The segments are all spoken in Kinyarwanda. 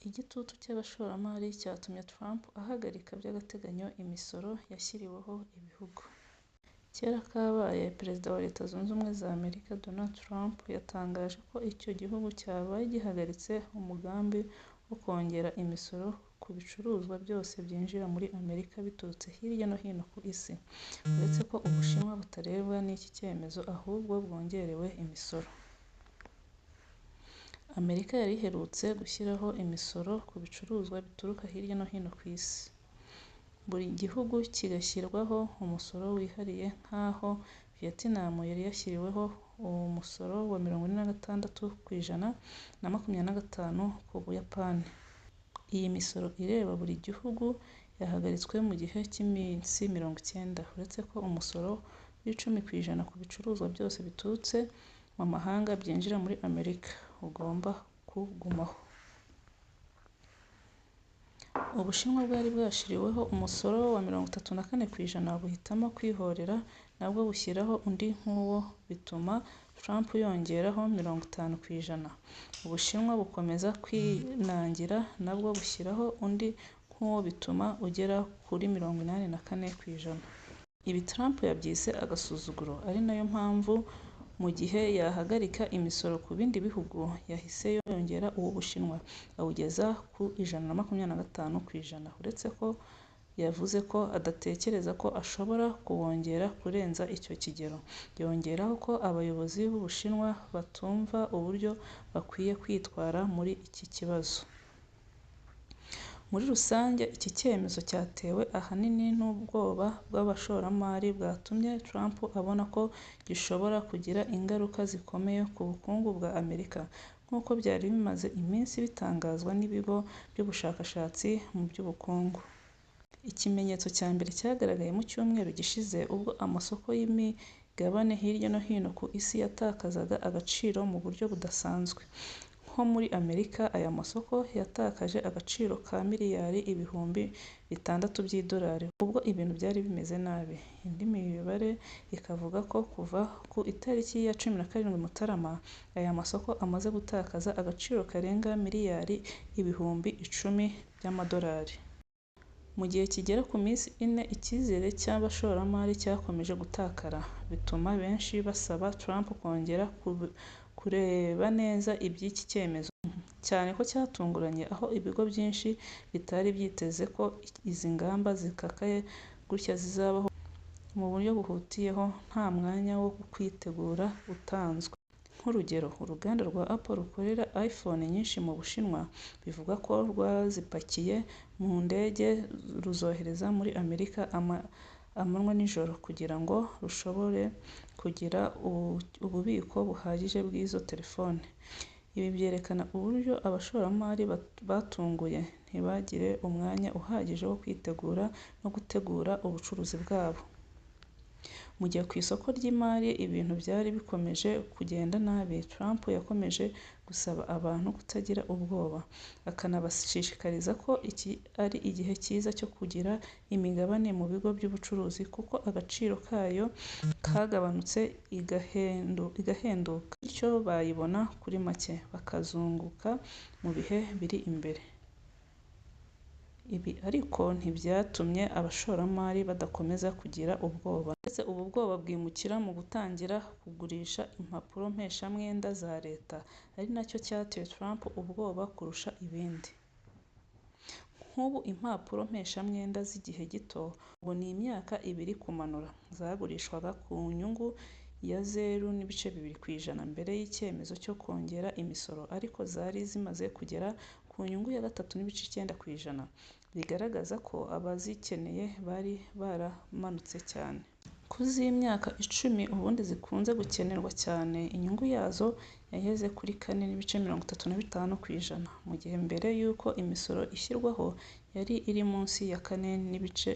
Igitutu cy'abashoramari cyatumye Trump ahagarika by'agateganyo imisoro yashyiriweho ibihugu. Kera kabaye, Perezida wa Leta Zunze Ubumwe za Amerika, Donald Trump, yatangaje ko icyo gihugu cyabaye gihagaritse umugambi wo kongera imisoro ku bicuruzwa byose byinjira muri Amerika biturutse hirya no hino ku Isi, uretse ko u Bushinwa butarebwa n'iki cyemezo ahubwo bwongerewe imisoro. Amerika yari iherutse gushyiraho imisoro ku bicuruzwa bituruka hirya no hino ku Isi, buri gihugu kigashyirwaho umusoro wihariye nk'aho Vietnam yari yashyiriweho umusoro wa 46% na 25 ku Buyapani. Iyi misoro ireba buri gihugu yahagaritswe mu gihe cy'iminsi 90, uretse ko umusoro w'10% ku bicuruzwa byose biturutse mu mahanga byinjira muri Amerika, ugomba kugumaho. U Bushinwa bwari bwashyiriweho umusoro wa 34% buhitamo kwihorera nabwo bushyiraho undi nk'uwo bituma Trump yongeraho 50%. U Bushinwa bukomeza kwinangira nabwo bushyiraho undi nk'uwo bituma ugera kuri 84%. Ibi Trump yabyise agasuzuguro ari nayo mpamvu mu gihe yahagarika imisoro ku bindi bihugu, yahise yongera uw'u Bushinwa awugeza ku 125%, uretse ko yavuze ko adatekereza ko ashobora kuwongera kurenza icyo kigero, yongeraho ko abayobozi b'u Bushinwa batumva uburyo bakwiye kwitwara muri iki kibazo. Muri rusange iki cyemezo cyatewe ahanini n'ubwoba bw'abashoramari bwatumye Trump abona ko gishobora kugira ingaruka zikomeye ku bukungu bwa Amerika, nk'uko byari bimaze iminsi bitangazwa n'ibigo by'ubushakashatsi mu by'ubukungu. Ikimenyetso cya mbere cyagaragaye mu cyumweru gishize ubwo amasoko y'imigabane hirya no hino ku Isi yatakazaga agaciro mu buryo budasanzwe. Nko muri Amerika, aya masoko yatakaje agaciro ka miliyari 6000 by'idolari ubwo ibintu byari bimeze nabi. Indi mibare ikavuga ko kuva ku itariki ya 17 Mutarama, aya masoko amaze gutakaza agaciro karenga miliyari 10,000 by'amadolari. Mu gihe kigera ku minsi ine, icyizere cy'abashoramari cyakomeje gutakara, bituma benshi basaba Trump kongera kureba neza iby'iki cyemezo, cyane ko cyatunguranye aho ibigo byinshi bitari byiteze ko izi ngamba zikakaye gutya zizabaho mu buryo buhutiyeho nta mwanya wo kwitegura utanzwe. Nk'urugero, uruganda rwa Apple rukorera iPhone nyinshi mu Bushinwa, bivugwa ko rwazipakiye mu ndege ruzohereza muri Amerika amanywa n'ijoro kugira ngo rushobore kugira ububiko buhagije bw'izo telefone. Ibi byerekana uburyo abashoramari batunguye, ntibagire umwanya uhagije wo kwitegura no gutegura ubucuruzi bwabo. Mu gihe ku isoko ry'imari ibintu byari bikomeje kugenda nabi, Trump yakomeje gusaba abantu kutagira ubwoba, akanabashishikariza ko iki ari igihe cyiza cyo kugira imigabane mu bigo by'ubucuruzi kuko agaciro kayo kagabanutse igahenduka, bityo bayibona kuri make, bakazunguka mu bihe biri imbere. Ibi ariko ntibyatumye abashoramari badakomeza kugira ubwoba, ndetse ubu bwoba bwimukira mu gutangira kugurisha impapuro mpeshamwenda za Leta, ari nacyo cyateye Trump ubwoba kurusha ibindi. Nk'ubu impapuro mpeshamwenda z'igihe gito, ubwo ni imyaka ibiri kumanura, zagurishwaga ku nyungu ya 0.2% mbere y'icyemezo cyo kongera imisoro, ariko zari zimaze kugera ku nyungu ya 3.9%, bigaragaza ko abazikeneye bari baramanutse cyane. Ku z'imyaka 10 ubundi zikunze gukenerwa cyane, inyungu yazo yageze kuri 4.35%, mu gihe mbere y'uko imisoro ishyirwaho yari iri munsi ya kane n'ibice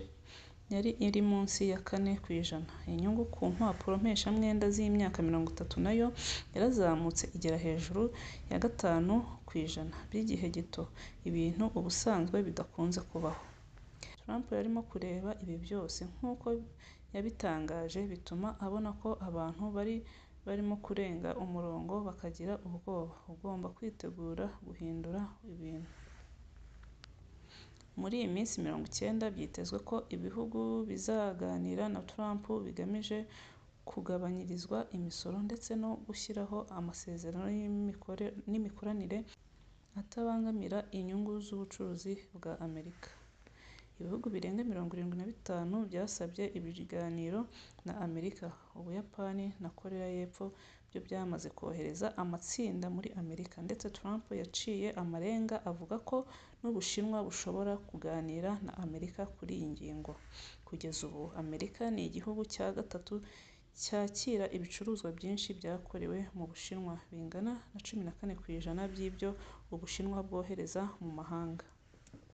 yari iri munsi ya 4%. Inyungu ku mpapuro mpeshamwenda z'imyaka 30 nayo yarazamutse igera hejuru ya 5% by'igihe gito, ibintu ubusanzwe bidakunze kubaho. Trump yarimo kureba ibi byose, nk'uko yabitangaje, bituma abona ko abantu bari barimo kurenga umurongo bakagira ubwoba, ugomba kwitegura guhindura ibintu. Muri iyi minsi 90 byitezwe ko ibihugu bizaganira na Trump bigamije kugabanyirizwa imisoro ndetse no gushyiraho amasezerano n'imikoranire atabangamira inyungu z'ubucuruzi bwa Amerika. Ibihugu birenga 75 byasabye ibiganiro na Amerika. Ubuyapani na Koreya y'Epfo byo byamaze kohereza amatsinda muri Amerika, ndetse Trump yaciye amarenga avuga ko n'Ubushinwa bushobora kuganira na Amerika kuri iyi ngingo. Kugeza ubu Amerika ni igihugu cya gatatu cyakira ibicuruzwa byinshi byakorewe mu Bushinwa, bingana na 14% by'ibyo Ubushinwa bwohereza mu mahanga.